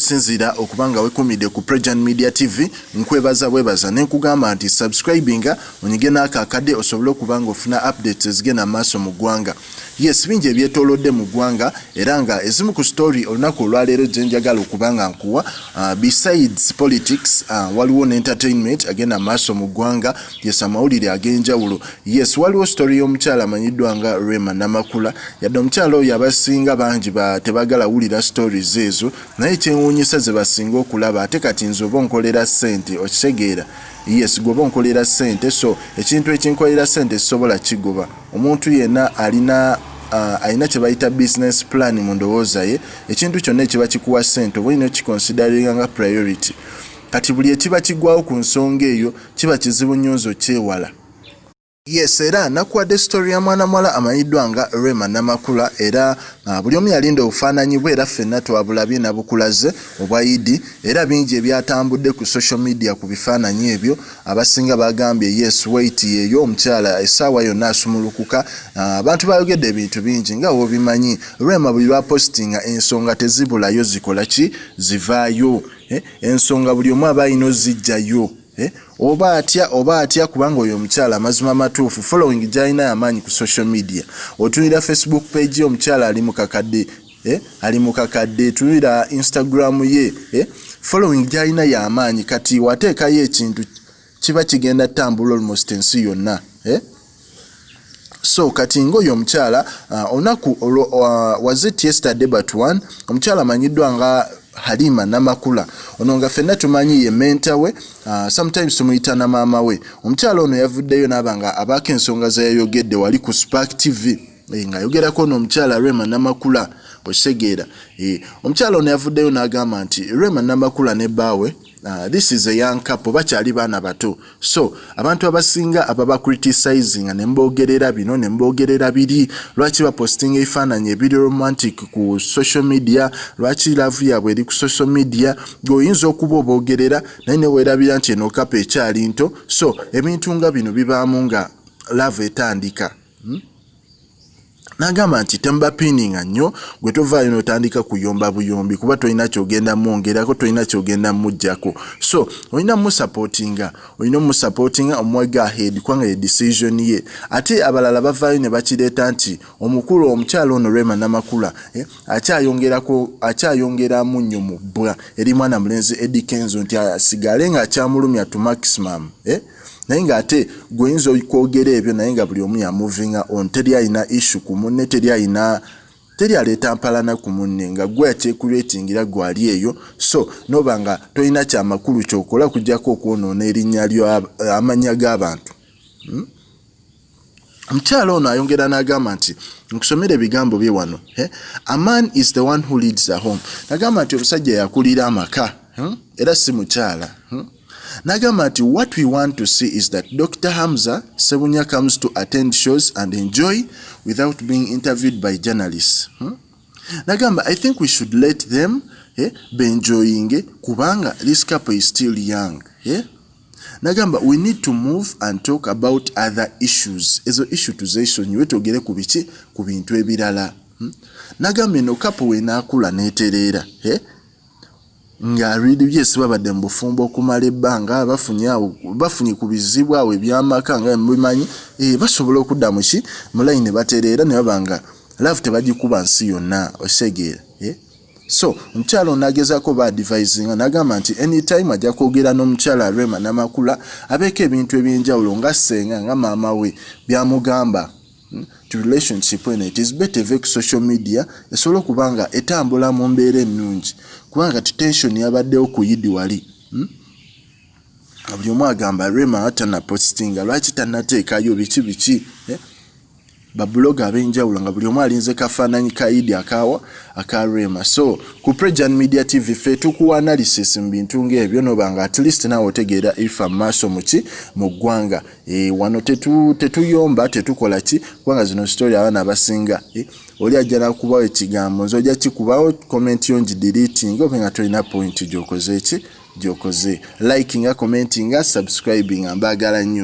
Gy'osinziira okuba nga wekumidde ku Prejan Media TV, nkwebaza bwebaza ne nkugamba nti subscribinga, onyige n'ako akadde osobole okuba nga ofuna updates ezigenda mu maaso mu ggwanga. Yes, bingi ebyetoolodde mu ggwanga, era nga ezimu ku story olunaku olwaleero gye njagala okuba nga nkuwa, besides politics, waliwo ne entertainment agenda mu maaso mu ggwanga. Yes, amawulire ag'enjawulo. Yes, waliwo story y'omukyala amanyiddwa nga Rema Namakula. Yadde omukyala oyo abasinga bangi ba tebagala wulira stories ezo, naye ekyewuunyisa ze basinga okulaba. Ate kati nze oba onkolera ssente, okitegeera? Yes, gwe oba onkolera ssente, so ekintu ekinkolera ssente sisobola kigoba. Omuntu yenna alina kye bayita business plan mu ndowooza ye. Ekintu kyonna ekiba kikuwa ssente oba olina okiconsideringa nga priority. Kati buli ekiba kigwawo ku nsonga eyo kiba kizibu nnyo nze okyewala. Yes, era nakuwadde story ya mwana muwala amanyiddwa nga Rema Namakula, era buli omu yalinda obufaananyi bwe, era ffenna twabulabye, nabukulaze obwa Idi, era bingi ebyatambudde ku social media ku bifaananyi ebyo. Abasinga bagambye, "Yes, wait, yeeyo omukyala, essaawa yonna asumulukuka." Abantu bayogedde ebintu bingi. Nga wobimanyi, Rema buli lwapositinga ensonga tezibulayo, zikola ki? Zivaayo. Ensonga buli omu aba alina ozijjayo. Oba atya oba atya, kubanga oyo omukyala, amazima amatuufu, following gyalina yamaanyi ku social media. Otunulira Facebook page ye, omukyala ali mukakadde, ali mukakadde. Tunulira Instagram ye, following gyalina yamaanyi. Kati wateekayo ekintu kiba kigenda tambula almost ensi yonna, eh? So kati ngaoyo omukyala, olunaku was it yesterday but one, omukyala amanyiddwa nga Halima Namakula ono, nga ffenna tumanyi ye mentor we, sometimes tumuyita na maama we. Omukyala ono yavuddeyo n'aba nga abaako ensonga zeyayogedde wali ku Spark TV, ng'ayogerako ono omukyala Rema Namakula, okitegeera? Omukyala ono yavuddeyo n'agamba nti Rema Namakula ne bbaawe, this is a young couple, bakyali baana bato. So abantu abasinga ababa criticizinga ne mboogerera bino ne mboogerera biri, lwaki bapostinga ebifaananyi ebiri romantic ku social media, lwaki love yaabwe eri ku social media, gweoyinza okuba oboogerera, naye neweerabira nti eno couple ekyali nto. So ebintu nga bino bibaamu nga love etandika, N'agamba nti temubapiininga nnyo. Gwe tovaayo n'otandika kuyomba buyombi, kuba tolina kyogenda mwongerako, tolina kyogenda muggyako. So olina musupportinga, olina omusupportinga, omuwe go ahead, kubanga ye decision ye. Ate abalala bavaayo ne bakireeta nti omukulu omukyala ono Rema Namakula, akyayongerako, akyayongeramu nnyo mu bbwa eri mwana mulenzi Eddy Kenzo, nti asigale ng'akyamulumya to maximum, eh? Naye ng'ate gweoyinza okwogera ebyo, naye nga buli omu yamovinga on, teri alina issue ku munne, teri alina, teri aleeta mpalana ku munne, nga gwe akyekuleetingira gwali eyo. So noba nga tolina kyamakulu kyokola kujjako okwonoona erinnya lyo, amannya g'abantu, Omukyala ono ayongera n'agamba nti, nkusomera ebigambo bye wano, eh? "A man is the one who leads the home." Nagamba nti omusajja yakulira amaka, Era si mukyala, N'agamba nti what we want to see is that Dr Hamza Sebunya comes to attend shows and enjoy without being interviewed by journalists, Nagamba, "I think we should let them, benjoyinge, kubanga this couple is still young, eh? Nagamba we need to move and talk about other issues. Ezo issue tuzesonyiwe, twogere ku biki? Ku bintu ebirala, Nagamba eno couple wenaakula netereera, eh? Nga really, yes, babadde mu bufumbo okumala ebbanga, bafunye awo, bafunye ku bizibu awo ebyamaka nga mubimanyi, basobola okudda muki? Mu line, batereera ne baba nga love tebagikuba nsi yonna, okitegeera, eh? So omukyala ono agezaako ba advisinga, n'agamba nti anytime ajja kwogera n'omukyala Rema Namakula, abeeko ebintu ebyenjawulo nga ssenga, nga maama we byamugamba, Ti relationship eno, it is better eve ku social media, esobole okuba nga etambula mu mbeera ennungi, kubanga ti tension yabaddewo ku Idi wali, Buli omu agamba Rema tanapostinga, lwaki tanateekayo, biki biki, eh? Bablogger ab'enjawulo nga buli omu alinze kafaananyi ka Idi akawa aka Rema. So ku Prejan Media TV ffe tukuwa analysis mu bintu ng'ebyo, noba nga at least naawe otegeera ifa mu maaso muki mu ggwanga. Wano tetuyomba, tetukola ki, kubanga zino story abaana abasinga, oli ajja nakubawo ekigambo, nze ojja kikubawo comment yo ngideleting, obe nga tolina point gyokoze ki gyokoze. Likinga, commentinga, subscribinga. Mbaagala nnyo.